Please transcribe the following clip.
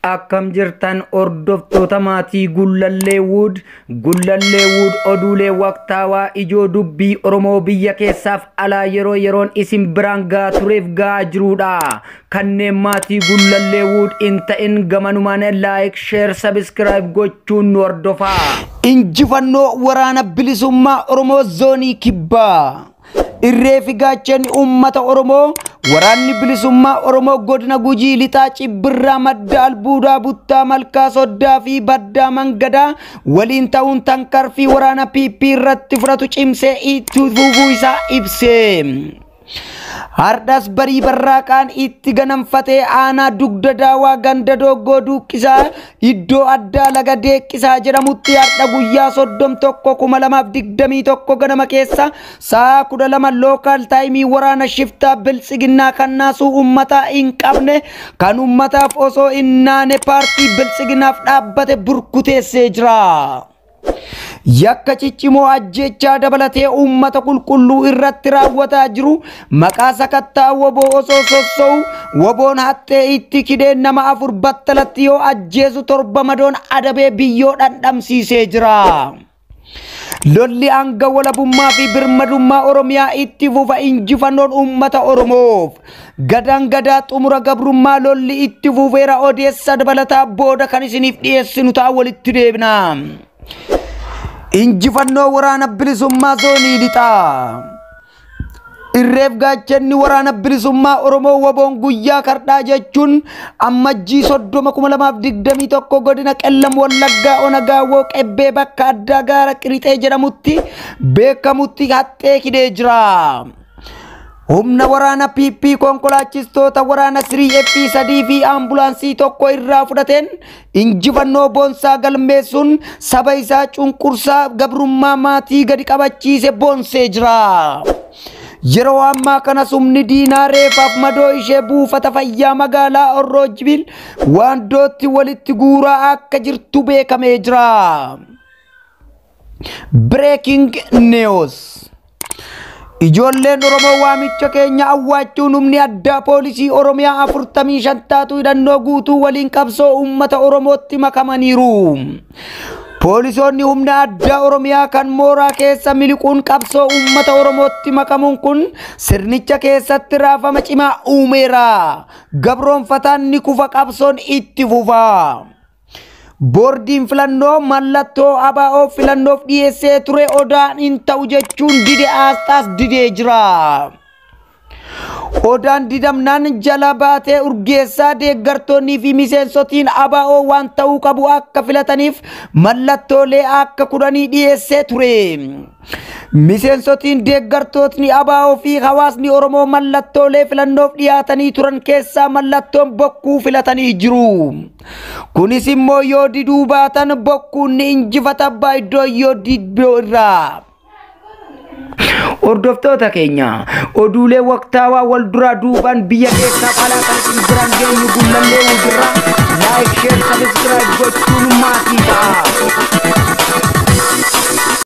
Akkam jirtan hordoftoota maatii Gullallee Wood? Gullallee Wood oduulee waqtaawaa ijoo dubbii Oromoo biyya keessaaf alaa yeroo yeroon isin biraan gahaa tureef gahaa jirudha. Kanneen maatii Gullallee Wood hin ta'in gamanumaan like, share, subscribe gochuun nu hordofaa. Injifannoo waraana bilisummaa Oromoo zoonii kibbaa. Irree fi gaachanni uummata Oromoo waraanni bilisummaa Oromoo godina Gujii lixaa Cibbirraa madda albuudaa Buttaa Malkaa Soddaa fi Baddaa Mangadaa waliin ta'uun tankarfii waraana PP irratti fudhatu cimsee itti fufuu isaa ibse. Hardhas barii barraaqaan itti ganamfatee aanaa dugda daawaa ganda doggoo duuqqisaa iddoo addaa laga deeqqisaa jedhamutti hardha guyyaa 31/2021 ganama keessa sa'a 12 local time waraana shiftaa biltsiginnaa kan naasuu uummataa hin qabne kan uummataaf osoo hin naane paartii biltsiginnaaf dhaabbate burkuteessee jira. Yakka ciccimoo ajjechaa dabalatee uummata qulqulluu irratti raawwataa jiru maqaa sakattaa woboo osoo sossoo'u woboon haxxee itti kidee nama 4 battalatti yoo ajjeesu 7 madoon adabee biyyoo dhandhamsiisee jira. Lolli hanga walabummaa fi birmadummaa Oromiyaa itti fufa injifannoon uummata Oromoof. Gadaan gadaa xumura gabrummaa lolli itti fufeera odeessa dabalataa booda kan isiniif dhiyeessinu ta'a walitti deebina. Injifannoo waraana bilisummaa zoonii lixaa. Irreef gaachanni waraana bilisummaa Oromoo woboon guyyaa kardhaa jechuun ammajjii 30/2021 godina Qellam Wallaggaa Onagaawoo Qebbee bakka addaa gaara Qirixee jedhamutti beekamutti haxxee hidhee jira. Humna waraana PP konkolaachistoota waraana 3F 3 fi ambulaansii 1 irraa fudhateen injifannoo boonsaa galmeessuun saba isaa cunqursaa gabrummaa maatii gadi qabachiise boonsee jira. Yeroo ammaa kana humni diinaa reefaaf madoo ishee buufata fayyaa magaalaa Orroo Jibil waandootti walitti guuraa akka jirtu beekamee jira. Breaking news. Ijoolleen Oromoo waamicha keenya awwaachuun humni addaa poolisii Oromiyaa 45 taatu hidhannoo guutuu waliin qabsoo uummata Oromootti makamaniiru. Poolisoonni humna addaa Oromiyaa kan mooraa keessa miliquun qabsoo uummata Oromootti makamuun kun sirnicha keessatti raafama cimaa uumeera. Gabroonfataan ni kufa qabsoon itti fufa. Boordiin filannoo mallattoo ABO filannoof dhiyeessee ture odaan hin ta'u jechuun dide aasxaas didee jira. Odaan didamnaan jala baatee urgeessaa deeggartoonnii fi miseensotiin ABO waan ta'uu qabu akka filataniif mallattoolee akka 10 dhiyeessee ture. Miseensotiin deeggartootni ABO fi hawaasni Oromoo mallattoolee filannoof dhiyaatanii turan keessaa mallattoon bokkuu filatanii jiru. Kunis immoo yoo diduu baatan bokkuun ni injifata abbaa iddoo yoo diduu irraa. Hordoftoota keenya oduulee waqtaawaa wal duraa duubaan biyya keessaaf alaa kan isin biraan geenyu Gullallee Wood irraa like, share, subscribe gochuun maatii ta'a.